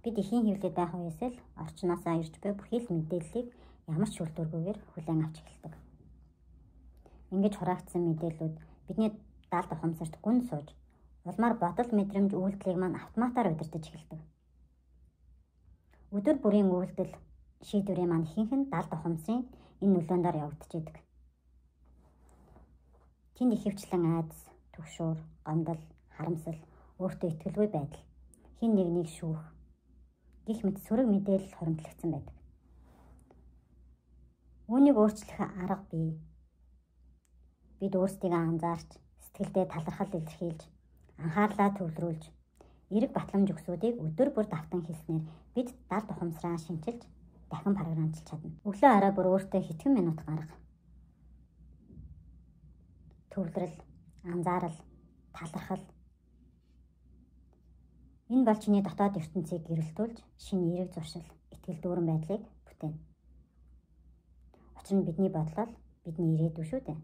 Бид эхийн хэвлэлд байх үеэс л орчноосоо ирж буй бүхий л мэдээллийг ямар ч шүүлтүүргүйгээр хүлээн авч эхэлдэг. Ингэж хураагдсан мэдээллүүд бидний далд ухамсарт гүн сууж, улмаар бодол, мэдрэмж, үйлдэлийг маань автоматар удирдах эхэлдэг. Өдөр бүрийн үйлдэл, шийдвэрийн маань ихэнх нь далд ухамсарын энэ нөлөөнд ор явагдчихэдэг. Тэнд ихэвчлэн айдас, түгшүүр, гомдол, харамсал, өөртөө итгэлгүй байдал, хэн нэгнийг шүүх гэх мэт сөрөг мэдээлэл хуримтлагдсан байдаг. Үүнийг өөрчлөх арга бий. Бид өөрсдийгөө анзаарч, сэтгэлдээ талархал илэрхийлж, анхаарлаа төвлөрүүлж, эерэг батламж өгсүүдийг өдөр бүр давтан хийснээр бид далд ухамсараа шинчилж, дахин програмчилж чадна. Өглөө орой бүр өөртөө хэдхэн минут гарга. Төвлөрөл, анзаарал, талархал. Энэ бол чиний дотоод ертөнцийг гэрэлтүүлж, шинэ эерэг зуршил, итгэл дүүрэн байдлыг бүтээнэ. Учир нь бидний бодлол бидний ирээдүй шүү дээ.